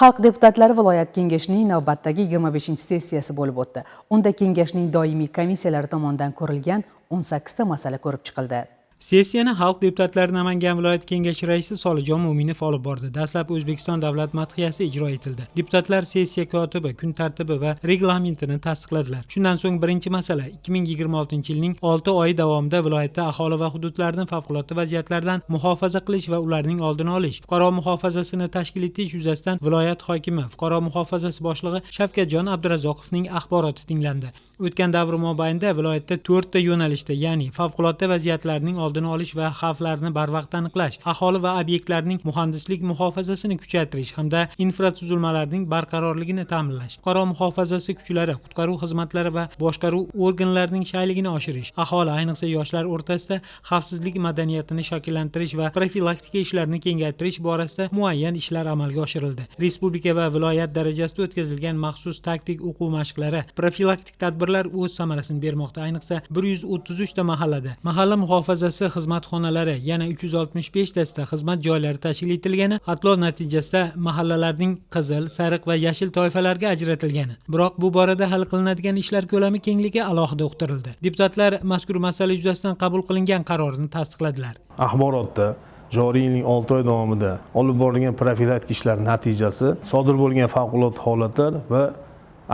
Xalq deputatlari viloyat kengashining navbatdagi 25-sessiyasi bo'lib o'tdi. Unda kengashning doimiy komissiyalari tomonidan ko'rilgan 18 ta masala ko'rib chiqildi. Sessiyani Xalq deputatlari Namangan viloyat kengashi raisi Solijon Mo'minov olib bordi. Dastlab O'zbekiston davlat madhiyasi ijro etildi. Deputatlar sessiya kotibi, kun tartibi va reglamentini tasdiqladilar. Shundan so'ng birinchi masala 2026-yilning 6 oyi davomida viloyatda aholi va hududlarni favqulodda vaziyatlardan muhofaza qilish va ularning oldini olish, fuqaro muhofazasini tashkil etish yuzasidan viloyat hokimi, fuqaro muhofazasi boshlig'i Shavkatjon Abdurazoqovning axboroti tinglandi. O'tgan davr mobaynida viloyatda 4 ta yo'nalishda, ya'ni favqulodda vaziyatlarning oldini olish va xavflarni barvaqt aniqlash, aholi va obyektlarning muhandislik muhofazasini kuchaytirish hamda infratuzilmalarning barqarorligini ta'minlash, fuqaro muhofazasi kuchlari, qutqaruv xizmatlari va boshqaruv organlarining shayligini oshirish, aholi, ayniqsa yoshlar o'rtasida xavfsizlik madaniyatini shakllantirish va profilaktika ishlarini kengaytirish borasida muayyan ishlar amalga oshirildi. Respublika va viloyat darajasida o'tkazilgan maxsus taktik o'quv mashqlari, profilaktik tadbirlar o'z samarasini bermoqda. Ayniqsa 133 ta mahallada mahalla muhofazasi xizmatxonalari, yana 365 tasida xizmat joylari tashkil etilgani, xatlov natijasida mahallalarning qizil, sariq va yashil toifalarga ajratilgani. Biroq bu borada hal qilinadigan ishlar ko'lami kengligi alohida uqtirildi. Deputatlar mazkur masala yuzasidan qabul qilingan qarorni tasdiqladilar. Axborotda joriy yilning 6 oy davomida olib borilgan profilaktik ishlar natijasi, sodir bo'lgan favqulodda holatlar va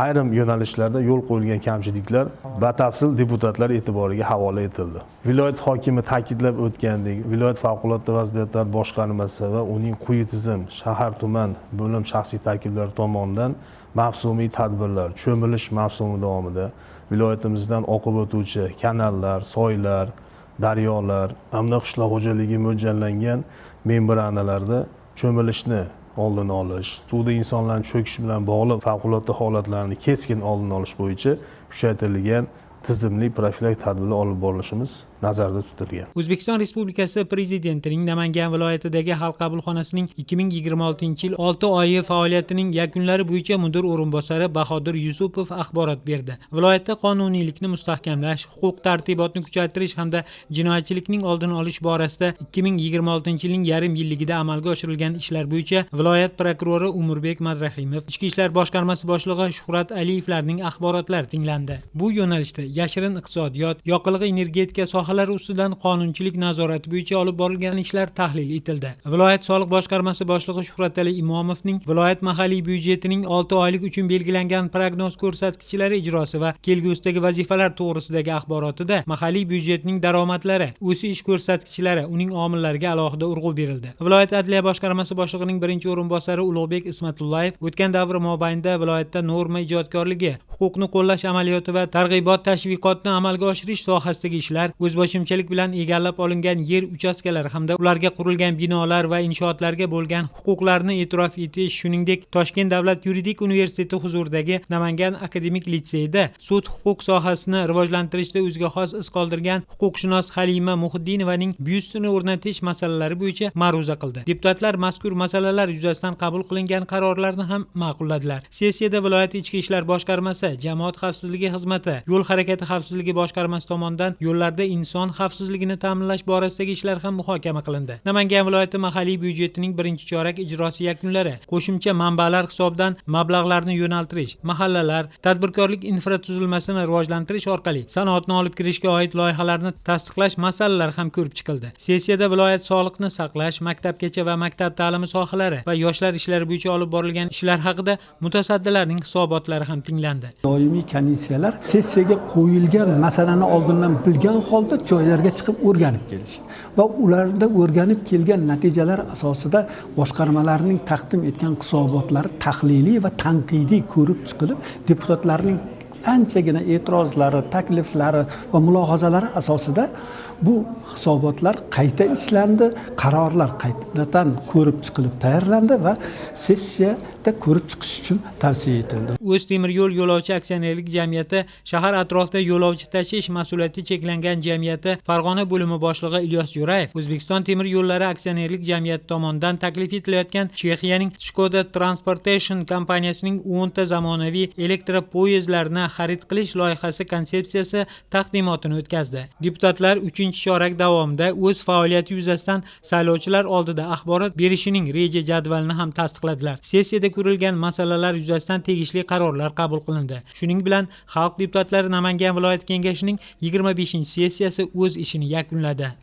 ayrim yo'nalishlarda yo'l qo'yilgan kamchiliklar batafsil deputatlar e'tiboriga havola etildi. Viloyat hokimi ta'kidlab o'tgandek, viloyat favqulodda vaziyatlar boshqarmasi va uning quyi tizim, shahar, tuman, bo'lim shaxsiy tarkiblari tomonidan mavsumiy tadbirlar, cho'milish mavsumi davomida viloyatimizdan oqib o'tuvchi kanallar, soylar, daryolar hamda qishloq xo'jaligiga mo'ljallangan membranalarda cho'milishni oldini olish, suvda insonlarning cho'kishi bilan bog'liq favqulodda holatlarni keskin oldini olish bo'yicha kuchaytirilgan tizimli profilaktik tadbirlar olib borilishimiz nazarda tutilgan. O'zbekiston Respublikasi Prezidentining Namangan viloyatidagi Xalq qabulxonasining 2026-yil 6 oyi faoliyatining yakunlari bo'yicha mudir o'rinbosari Bahodir Yusupov axborot berdi. Viloyatda qonuniylikni mustahkamlash, huquq tartibotni kuchaytirish hamda jinoyatchilikning oldini olish borasida 2026-yilning yarim yilligida amalga oshirilgan ishlar bo'yicha viloyat prokurori Umurbek Madrahimov, Ichki ishlar boshqarmasi boshlig'i Shuhrat Aliyevlarning axborotlari tinglandi. Bu yo'nalishda yashirin iqtisodiyot, yoqilg'i energetika sohalari ustidan qonunchilik nazorati bo'yicha olib borilgan ishlar tahlil etildi. Viloyat soliq boshqarmasi boshlig'i Shuhratali Imomovning viloyat mahalliy byudjetining 6 oylik uchun belgilangan prognoz ko'rsatkichlari ijrosi va kelgusidagi vazifalar to'g'risidagi axborotida mahalliy byudjetning daromadlari, o'sish ko'rsatkichlari, uning omillariga alohida urg'u berildi. Viloyat adliya boshqarmasi boshlig'ining birinchi o'rinbosari Ulug'bek Ismatullayev o'tgan davr mobaynida viloyatda norma ijodkorligi, huquqni qo'llash amaliyoti va targ'ibot tashviqotni amalga oshirish sohasidagi ishlar, o'zboshimchalik bilan egallab olingan yer uchastkalari hamda ularga qurilgan binolar va inshootlarga bo'lgan huquqlarni e'tirof etish, shuningdek Toshkent davlat yuridik universiteti huzuridagi Namangan akademik litseyida sud huquq sohasini rivojlantirishda o'ziga xos iz qoldirgan huquqshunos Halima Muhiddinovaning byustini o'rnatish masalalari bo'yicha ma'ruza qildi. Deputatlar mazkur masalalar yuzasidan qabul qilingan qarorlarni ham ma'qulladilar. Sessiyada viloyat ichki ishlar boshqarmasi, jamoat xavfsizligi xizmati, yo'l harakati xavfsizligi boshqarmasi tomonidan yo'llarda inson xavfsizligini ta'minlash borasidagi ishlar ham muhokama qilindi. Namangan viloyati mahalliy byudjetining birinchi chorak ijrosi yakunlari, qo'shimcha manbalar hisobidan mablag'larni yo'naltirish, mahallalar, tadbirkorlik infratuzilmasini rivojlantirish orqali sanoatni olib kirishga oid loyihalarni tasdiqlash masalalari ham ko'rib chiqildi. Sessiyada viloyat sog'liqni saqlash, maktabgacha va maktab ta'limi sohalari va yoshlar ishlari bo'yicha olib borilgan ishlar haqida mutasaddilarning hisobotlari ham tinglandi. Doimiy komissiyalar sessiyaga qo'yilgan masalani oldindan bilgan holda joylarga chiqib o'rganib kelishdi va ularda o'rganib kelgan natijalar asosida boshqarmalarning taqdim etgan hisobotlari tahliliy va tanqidiy ko'rib chiqilib, deputatlarning anchagina e'tirozlari, takliflari va mulohazalari asosida bu hisobotlar qayta ishlandi, qarorlar qaytadan ko'rib chiqilib tayyorlandi va sessiyada ko'rib chiqish uchun tavsiya etildi. O'z temir yo'l yo'lovchi aksionerlik jamiyati shahar atrofida yo'lovchi tashish mas'uliyati cheklangan jamiyati Farg'ona bo'limi boshlig'i Ilyos Jo'rayev O'zbekiston temir yo'llari aksionerlik jamiyati tomonidan taklif etilayotgan Chexiyaning Škoda Transportation kompaniyasining 10 ta zamonaviy elektropoyezdlarini xarid qilish loyihasi konsepsiyasi taqdimotini o'tkazdi. Deputatlar 3 3-chorak davomida o'z faoliyati yuzasidan saylovchilar oldida axborot berishining reja jadvalini ham tasdiqladilar. Sessiyada ko'rilgan masalalar yuzasidan tegishli qarorlar qabul qilindi. Shuning bilan Xalq deputatlari Namangan viloyat kengashining 25-sessiyasi o'z ishini yakunladi.